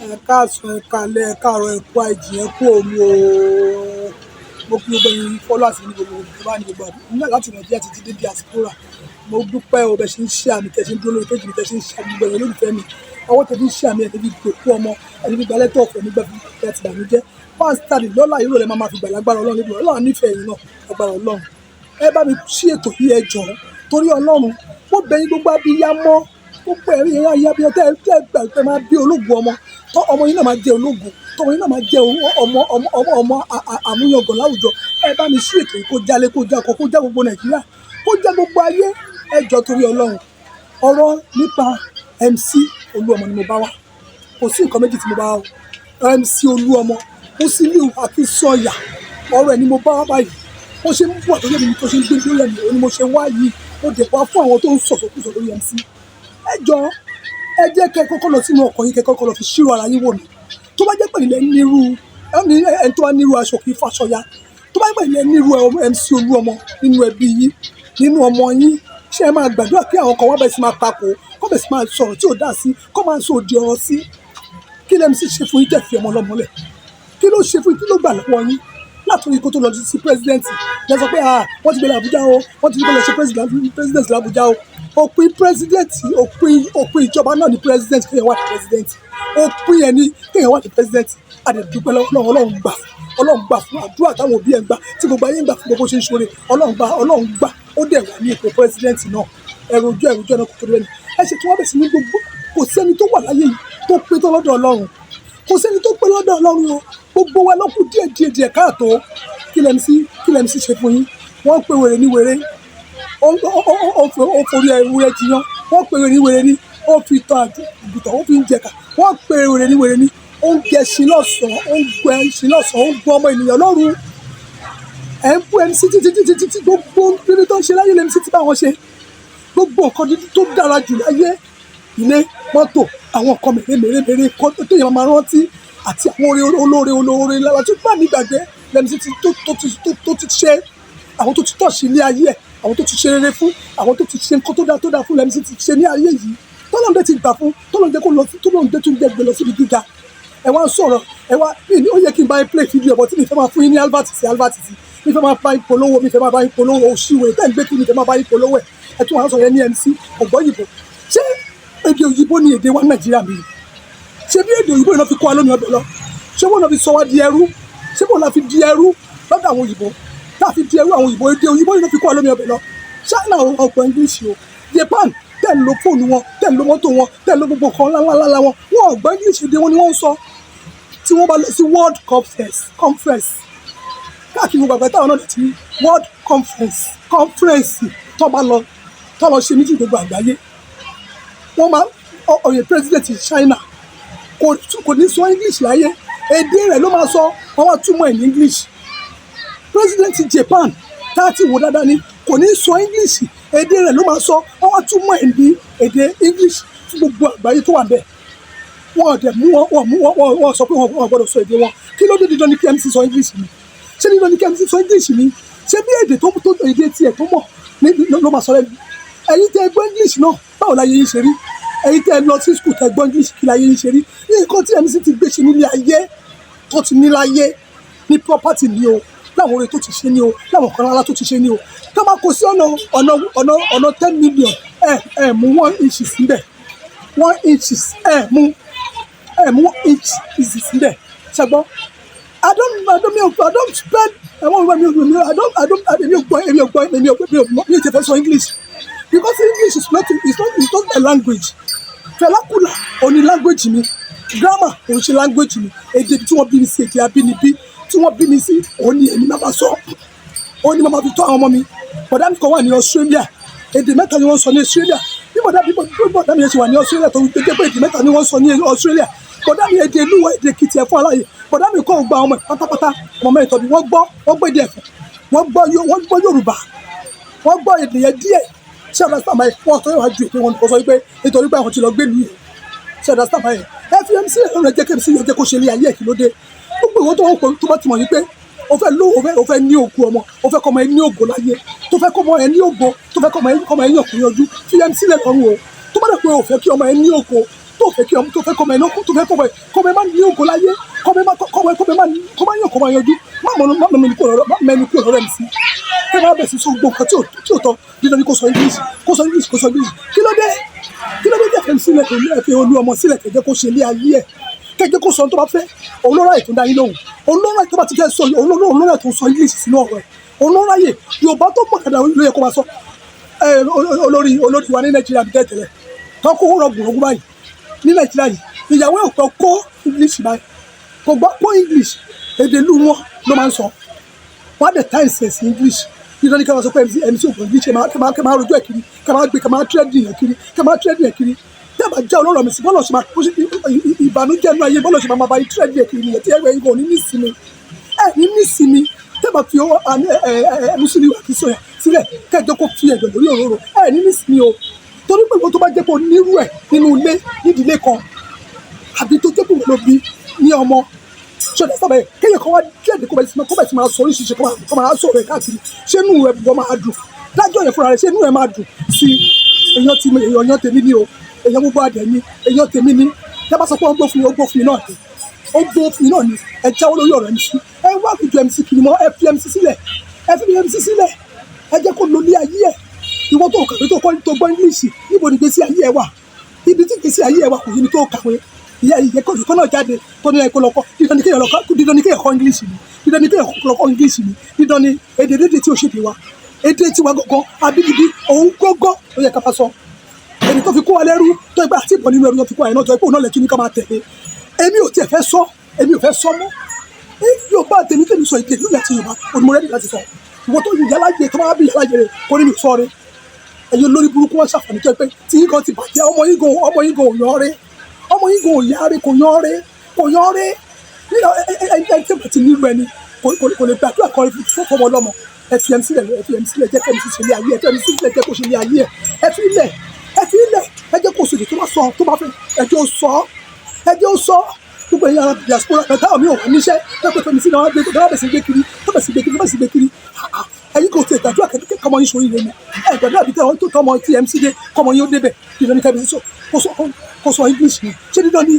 Ẹ káàsán, ẹ káalẹ́, ẹ káàárọ̀, ẹ kú àìjí, ẹ kú òru ooo. Mo kí gbogbo ẹ̀yin followers mi ní gbogbo ibi tó bá ní gbogbo àdúgbò. Nígbà láti Nàìjíríà títí dé diaspora. Mo dúpẹ́ o, bẹ ṣe ń share mi, tẹ ṣe ń dúró lórí page mi, tẹ ṣe ń share mi, gbogbo ẹ̀yin olólùfẹ́ mi. Ọwọ́ tẹ fi ń share mi, ẹ ní fi gbòkú ọmọ, ẹ ní fi gba lẹ́tà ọ̀fọ̀ nígbà tí ẹ ti bànújẹ́. Pound sterling, dọ́là, euro lẹ máa ma fi gbà lágbára Ọlọ́run níbi Ọlọ́run nífẹ̀ẹ́ yín náà, lágbára Ọlọ́run. Ẹ bá mi ṣí ètò yìí, ẹ jọ̀ọ́ torí Ọlọ́run. Mo bẹ̀ yín, gbogbo abiyamọ, gbogbo ẹ̀rí ẹ̀yin abiyamọ tẹ́ gbà pé máa bí ológo ọmọ, tọ́ ọmọ yín náà máa jẹ́ ológo, tọ́ ọmọ yín náà máa jẹ́ ọmọ ọmọ ọmọ ọmọ àmúyangàn láwùjọ. Ẹ bá mi ṣí ètò yìí kó jálé, kó já ọkọ̀, kó já gbogbo Nàìjíríà, kó já gbogbo ayé. Ẹ jọ̀ọ́ torí Ọlọ́run. Ọ̀rọ̀ nípa MC Olúọmọ ni mo bá wá. Kò sí nǹkan méjì tí mo bá wá o. MC Olúọmọ, Musiliu Akínsànyà, ọ̀rọ̀ ẹ̀ ni mo bá wá báyìí. Bó ṣe ń bọ̀ tó lórí mi, tó ṣe ń gbé lórí ẹ̀mí, òun ni mo ṣe wá yìí. Mo dẹ̀ wá fún àwọn tó ń sọ̀sọkúsọ lórí MC. Ẹ jọ̀ọ́, ẹ jẹ́ kẹ́ kọ́kọ́ lọ sínú ọkọ̀ yín, kẹ́ kọ́kọ́ lọ fi ṣírò ara yín wò ní. Tó bá jẹ́ pé ilẹ̀ nírú ẹni tó bá nírú aṣọ kì í fàṣọ ya. Tó bá jẹ́ pé ilẹ̀ nírú MC Olúọmọ nínú ẹbí yín, nínú ọmọ yín, ṣé ẹ máa gbàdúrà kí àwọn kan wá bẹ̀rẹ̀ sí máa takò, kó bẹ̀rẹ̀ sí máa sọ̀rọ̀ tí ò dá sí, kó máa sọ òdì ọ̀rọ̀ sí? Kí lẹ MC ṣe fún yín tẹ́ fi ọmọ ọlọ́mọ lẹ̀? Kí ló ṣe fún yín? Kí ló gbà lọ́wọ́ yín? Látòrí kó tó lọ sí president, lẹ sọ pé, "Ah, wọ́n ti gbé lọ Abuja o, wọ́n ti gbé lọ ṣe president l'Abuja o." Òpin president, òpin ìjọba náà ni president, kéèyàn wà ní president. Òpin ẹ̀ ní kéèyàn wà ní president. A dẹ̀ dúpẹ́ lọ́wọ́ Ọlọ́run. Ọlọ́run gbà fún, Ọlọ́run gbà fún àdúrà táwọn òbí ẹ̀ ń gbà, tí gbogbo ayé ń gbà fún, gbogbo ṣe ń ṣoore. Ọlọ́run gbà, Ọlọ́run gbà, ó dẹ̀ wà ní ipò president náà. Ẹ̀rù ojú, ẹ̀rù ojú ẹ̀ náà kò tó lẹ́nu. Ẹ ṣe tí wọ́n bẹ̀ sí ní gbogbo. Kò sẹ́ni tó wà láyé yìí tó pé tó lọ́dọ̀ Ọlọ́run. Kò sẹ́ni tó pé lọ́dọ̀ Ọlọ́run o. Gbogbo wa ló kù díẹ̀ díẹ̀ díẹ̀ káàtó. Kí lẹ MC ṣe fún yín? Wọ́n ń pe wèrè ní wèrè, ó forí ewúrẹ́ jiyàn. Wọ́n pe wèrè ní wèrè ní, ó fi tọ́ àgùntàn, ó fi ń jẹ̀ka. Wọ́n pe wèrè ní wèrè ní, ó ń gẹṣin lọ́sàn-án, ó ń gbẹ ẹṣin lọ́sàn-án, ó ń gbọ́ ọmọ ènìyàn lóru. Ẹ̀ ń bú MC títí títí títí. Gbogbo rere tó ń ṣe láyé MC ti bá wọn ṣe. Gbogbo nǹkan dídí tó dára jù láyé, ilé, mọ́tò, àwọn nǹkan mèremère téèyàn máa rántí àti àwọn oore olóore olóore lára tó bá ní gbàgbé MC ti tó ti ṣe, àwọn tó ti tọ̀sí ilé ayé ẹ̀, àwọn tó ti ṣe rere fún, àwọn tó ti ṣe nǹkan tó dáa tó dáa fún MC ti ṣe ní ayé yìí, tọ́lọ́run ti gbà fún, tọ́lọ́run jẹ́ kó lọ sí, tọ́lọ́run tún jẹ́ gbé lọ síbi gíga. Ẹ wá ń sọ̀rọ̀, ẹ wá ní ó yẹ kí n bá yín play video, but mi fẹ́ máa fún yín ní advert sí advert sí. Mi fẹ́ máa bá yín polówó, mi fẹ́ máa bá yín polówó òṣìwèé tẹ́ ń gbé kí mi fẹ́ máa bá yín polówó ẹ̀. Ẹ tún wàá sọ yẹn ní MC ògbóyìnbó. Ṣé èdè òyìnbó ni èdè wa ní Nàìjíríà mi? Ṣé bí èdè òyìnbó yìí náà fi kó wa lómi ọbẹ̀ lọ? Ṣé wọn náà fi sọ wá di ẹrú? Ṣé wọn náà fi di ẹrú lọ́dọ̀ àwọn òyìnbó, tá a fi di ẹrú àwọn òyìnbó? Èdè òyìnbó yìí náà fi kó wa lómi ọbẹ̀ lọ. China ọ̀pọ̀ English o. Japan, tẹ̀ ń lo fóònù wọn, tẹ̀ ń lo mọ́tò wọn, tẹ̀ ń lo gbogbo nǹkan ńláńláńlá wọn, wọn ò gbọ́ English. Èdè wọn ni wọ́n ń sọ. Tí wọ́n bá lọ sí World Conference káàkiri gbogbo àgbẹ̀ táwọn náà ti World Conference, tó bá lọ, tó lọ ṣe meeting gbogbo àgbáyé, wọ́n máa ọ̀yẹ̀ president China kò ní sọ English láyé. Èdè rẹ̀ ló máa sọ, wọ́n wá túmọ̀ ẹ̀ ní English. President Japan, tá a ti wò dáadáa ni, kò ní sọ English. Èdè rẹ̀ ló máa sọ, wọ́n wá túmọ̀ ẹ̀ ní èdè English fún gbogbo àgbáyé tó wà bẹ́ẹ̀. Wọn ò dẹ̀ mú wọn, wọn mú wọn, wọn sọ pé wọn gbọ́dọ̀ sọ èdè wọn. Kí ló dé? Dídán ní kí MC sọ English ni? Ṣé dídán ní kí MC sọ English ni? Ṣé bí èdè tó èdè tiẹ̀ tó mọ̀ ló máa sọ lẹ́nu? Ẹ̀yin tẹ́ gbọ́ English náà, báwo láyé yín ṣe rí? Ẹ̀yin tẹ́ lọ sí school, tẹ́ gbọ́ English, kí láyé yín ṣe rí? Ní nǹkan tí MC ti gbé ṣe nílé ayé, tó ti ní láyé ní property ni o, láwọn oore tó ti ṣe ni o, láwọn kan rárá tó ti ṣe ni o, tó bá kó sí ọ̀nà 10 million, ẹ mú 1 inch síbẹ̀, 1 inches, ẹ mú 1 inch síbẹ̀. Ṣẹgbọ́n? I don't mi ò I don't spend àwọn ọmọ mi ò mi I don't èmi ò gbọ́ èmi ò tẹ̀ fẹ́ sọ English because English is not my language. Vernacular ò ní language mi. Grammar ò ń ṣe language mi. Èdè tí wọ́n bí mi sí, èdè abínibí tí wọ́n bí mi sí, òun ni èmi máa sọ, òun ni màá fi tọ́ àwọn ọmọ mi. Bọ̀dá mi kan wà ní Australia, èdè mẹ́ta ni wọ́n sọ ní Australia. Bí bọ̀dá mi yẹn ṣe wà ní Australia tó jẹ́ pé èdè mẹ́ta ni wọ́n sọ ní Australia, bọ̀dá mi, èdè ìlú wa, èdè Èkìtì, Ẹ̀fọ́ aláyè, bọ̀dá mi kọ́ gba ọmọ ẹ̀ pátápátá. Ọmọ mẹ́rin tọ́bi, wọ́n gbọ́ èdè Ẹ̀fọ́, wọ́n gbọ́ Yorùbá, wọ́n gbọ́ èdè yẹn díẹ̀. Ṣé ọ̀dà sábà yẹn wọ́n tó yẹ wá ju èdè wọn kò sọ wípé nítorí pé àwọn ti lọ gbé lu yìí? Ṣé ọ̀dà sábà yẹn ẹ fi MC ẹ̀rọ rẹ̀ jẹ́ kí MC yẹn jẹ́ kó ṣe ilé ayé ẹ̀? Kí ló dé? Gbogbo ìwọ tó wọ́n pọ̀ tó bá ti mọ̀ yìí pé o fẹ́ lówó, o fẹ́ ní ògo ọmọ, o fẹ́ kọ́mọ ẹ ní ògo láyé, tó fẹ́ kọ́mọ ẹ ní ògo, tó fẹ́ kọ́mọ ẹ yàn kó yanjú, fi MC lẹ̀ lọ́rùn o. Tó bá dẹ̀ pé o fẹ́ kí ọmọ ẹ ní ògo, Tó fẹ́ kí ọmọ, tó fẹ́ kọ́mọ ẹ náà, tó fẹ́ kọ́mọ ẹ, kọ́mọ ẹ má ní ògo láyé, kọ́mọ ẹ má, kọ́mọ ẹ, kọ́mọ ẹ má, kọ́ má yàn, kọ́ má yanjú. Má mọ̀, má mẹ́nu kúrò lọ́rọ̀, má mẹ́nu kúrò lọ́rọ̀ MC. Kí ẹ má bẹ̀ sí sọ gbogbo nǹkan tí ò tọ́. Dídán ni kò sọ English, kò sọ English, kò sọ English. Kí ló dé? Kí ló dé tẹ̀ fẹ́ sílẹ̀? Kò ní ẹ fi olú ọmọ sílẹ̀, kẹjẹ kó ṣe ilé ayé ẹ̀, kẹjẹ kó sọ ohun tó bá fẹ́. Òun ló ráyè tó dá yín lóhùn. Òun ló ráyè tó bá ti fẹ́ sọ. Òun ló ráyè tó sọ English sínú ọ̀rọ̀ ẹ̀. Òun ló ráyè. Yorùbá tó mọ̀ kàdà ló yẹ kó máa sọ. Ẹ olórí wa ní Nàìjíríà bí tẹ́tẹ̀lẹ̀ tó kó rọgùn rọgùn báyìí ní Nàìjíríà yìí, ìyàwó ẹ̀ kò kó English báyìí, kò gbọ́ kó English. Èdè ìlú wọn ló máa ń sọ. Wọ́n á dẹ̀ times ẹ̀ sí English. Nítorí kí wọ́n sọ pé MC, MC ò gbọ́ English, kẹ́ máa rojọ́ ẹ̀ kiri, kẹ́ máa gbé, kẹ́ máa trending ẹ̀ kiri, kẹ́ máa trending ẹ̀ kiri. Tí a bá jẹ́ olóró mi sí bọ́lọ̀ ṣe máa ìbànújẹ́ inú ayé, bọ́lọ̀ ṣe máa bá yín trending ẹ̀ kiri nìyẹn, tí ẹ̀rọ yín kò ní ní ìsinmi, ẹ̀ ní ní ìsinmi. Tí a bá fi ẹ ẹ Musiliu Akínsànyà sílẹ̀, kẹjọ kó fi ẹ̀dọ̀ lórí òróró, ẹ̀ ní ní ìsinmi o. Torí pé ìwọ tó bá jẹ́ pé o nírú ẹ̀ nínú ilé, nídìílé kan, àbí tó jẹ́ pé wọ́n ló bí ní ọmọ ṣọlá sábà yẹn, kéèyàn kan wá jáde, kó bẹ̀ sí máa sọ oríṣiríṣi, kó máa sọ̀rọ̀ ẹ̀ káàkiri, ṣé inú ẹ̀ bọ́ máa dùn? Dájọ́ yẹn fúnra rẹ̀, ṣé inú ẹ̀ máa dùn sí? Èèyàn tí èèyàn tèmi ní o, èèyàn gbogbo adẹ̀ ni, èèyàn tèmi ní. Tẹ́ bá sọ pé ó gbó fún mi, ó gbó fún mi náà ni, ó gbó fún mi náà ni. Ẹ jáwọ́ lórí ọ̀rọ̀ MC. Ẹ wá àwùjọ MC kiri mọ́. Ẹ fi MC sílẹ̀, ẹ fi MC sílẹ̀, ẹ jẹ́ kó lo ilé ayé ẹ̀. Ìwọ tó kàwé, tó kọ́, tó gbọ́ English, níbo ni gbèsè ayé ẹ wà? Ibi tí gbèsè ayé ẹ wà kò yé mi. Tó kàwé, ìyá ìyẹ kọ́ ìkọ́ náà jáde tó ní ẹ̀kọ́ lọ́kọ́. Dídán ni kéèyàn lọ́kọ́, dídán ni kéèyàn kọ́ English ni, dídán ni kéèyàn lọ́kọ́ English ni, dídán ni èdè dédé tí o ṣe tiwa, èdè tiwa gangan, abínibí òun gángan ó yẹ ká bá sọ. Èdè tó fi kó wa lẹ́rú, tó ẹgbẹ́ àti ìbọn nínú ẹrú tó fi kó wa yẹn náà, tó ẹgbẹ́ òun náà lẹ́tún ní ká máa tẹ̀lé. Èmi ò tiẹ̀ fẹ́ sọ, èmi ò fẹ́ sọ mọ́. Yorùbá tèmi, tèmi sọ èdè ìlú àti Yorùbá onímọ̀ rẹ́dí láti sọ. Ìwọ tó yàrá yẹ tó máa bí yàrá yẹ kó ní mi sọ rẹ. Ẹ̀yin olórí burúkú, wọn ṣàfàní tó ẹ pé tí yín kan ti bàjẹ́. Ọmọ yín gan, ọmọ yín gan ò yàn rẹ, ọmọ yín gan ò yá rẹ, kò yàn rẹ, kò yàn rẹ. Nínú ẹ ẹ ẹ tí o ti nílò ẹni kò lè gbàdúrà kan fún ọmọ ọlọ́mọ. Ẹ fi MC sílẹ̀, ẹ fi MC sílẹ̀, jẹ́ kí MC ṣe ilé ayé ẹ. Fi MC sílẹ̀, jẹ́ kó ṣe ilé ayé ẹ. Ẹ fi ilẹ̀, ẹ fi ilẹ̀, ẹ jẹ́ kó sèdè tó bá sọ, tó bá fẹ́. Ẹ jẹ́ ó sọ, ẹ jẹ́ ó sọ. Gbogbo ẹ̀yin ará diaspora kan táwọn mi ò wá níṣẹ́ tẹ́pẹ́ fẹ́mi sí náà wá gbé tó bá bẹ̀ sí gbé kiri, tó bẹ̀ sí gbé kiri, tó bẹ̀ sí gbé kiri. Ẹ̀yin kò tiẹ̀ gbàdúrà kẹ́kẹ́ kọ́mọ yín sórí rẹ ni. Ẹ gbàdúrà bí tẹ́wọ́n tó tọmọ tí MC dé, kọ́mọ yín ó débẹ̀. Dídán ní kẹ́mi sọ kó sọ English ni? Ṣé dídán ni?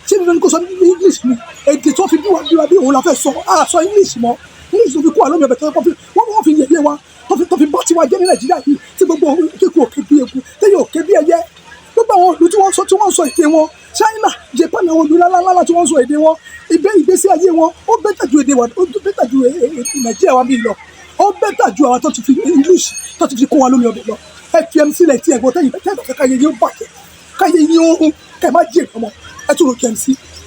Ṣé dídán ni kó sọ English ni? Èdè tó fi bí wa, bí wa bí òun la fẹ́ sọ. Á sọ English mọ́. English tó fi kó àlọ́ mi ọbẹ̀ tó fi wọ́n fi yẹ̀yẹ́ wa, tó fi bá tiwa jẹ́ ní Nàìjíríà yìí, tí gbogbo kíkú òkè bí eku, téyàn òkè bí ẹyẹ. Gbogbo àwọn ìlú tí wọ́n sọ èdè wọn, China, Japan, àwọn ìlú ńláńlá tí wọ́n sọ èdè wọn, ìgbésí ayé wọn ó better ju èdè wa, ó better ju Nàìjíríà wa bí lọ, ó better ju àwọn tó ti fi English tó ti fi kó wa lómi ọbẹ̀ lọ. Ẹ fi MC sílẹ̀. Tí ẹ̀gbọ́n tẹ́yìn tẹ́yìn fẹ́ káyé yín ó bàjẹ́, káyé yín ó rún, kẹ́ ẹ má jèrè ọmọ, ẹ tún rò kí MC.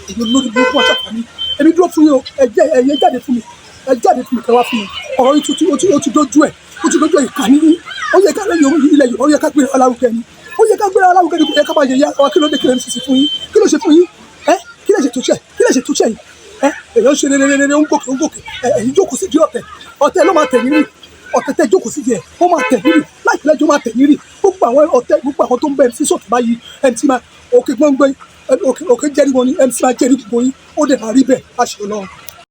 Èmi lórí burúkú wọn ṣàfàní. Èmi dúró fún yín o. Ẹ jẹ́ ẹ̀yẹ jáde fún mi, ẹ jáde fún mi, kẹ́ wá fún mi. Ọ̀rọ̀ yìí tuntun, ó ti dójú ẹ̀, ó ti dójú ẹ̀. Ìkànnì yín, ó yẹ ká lẹ́yìn ilẹ̀ Yorùbá, ó yẹ ká gbéra lárugẹ ni, ó yẹ ká gbéra lárugẹ ni. Kò yẹ ká máa yẹ̀yẹ́ ara wa. Kí ló dé? Kí ló ń ṣe fún yín? Kí ló ṣe fún yín? Ẹ kí lè ṣe tó ṣe? Kí lè ṣe tó ṣe yìí? Ẹ èèyàn ṣe rere, ó ń gòkè, ó ń gòkè. Ẹ ẹ̀yin jókòó sí di ọ̀tẹ̀. Ọ̀tẹ̀ ló máa tẹ̀ yín rí. Ọ̀tẹ̀ tẹ́ jókòó sí di ẹ̀, ó máa tẹ̀ yín rí láìpẹ́ lẹ́jọ́, máa tẹ̀ yín rí. Gbogbo àwọn ọ̀tẹ̀, gbogbo àwọn tó ń bẹ MC sọ̀tẹ̀ báyìí, MC máa òkè gbọ́ngbọ́n, òkè, òkè jẹ́rìí wọn ni. MC máa jẹ́rìí gbogbo yín, ó dẹ̀ máa rí bẹ́ẹ̀. Àṣẹ Ọlọ́run.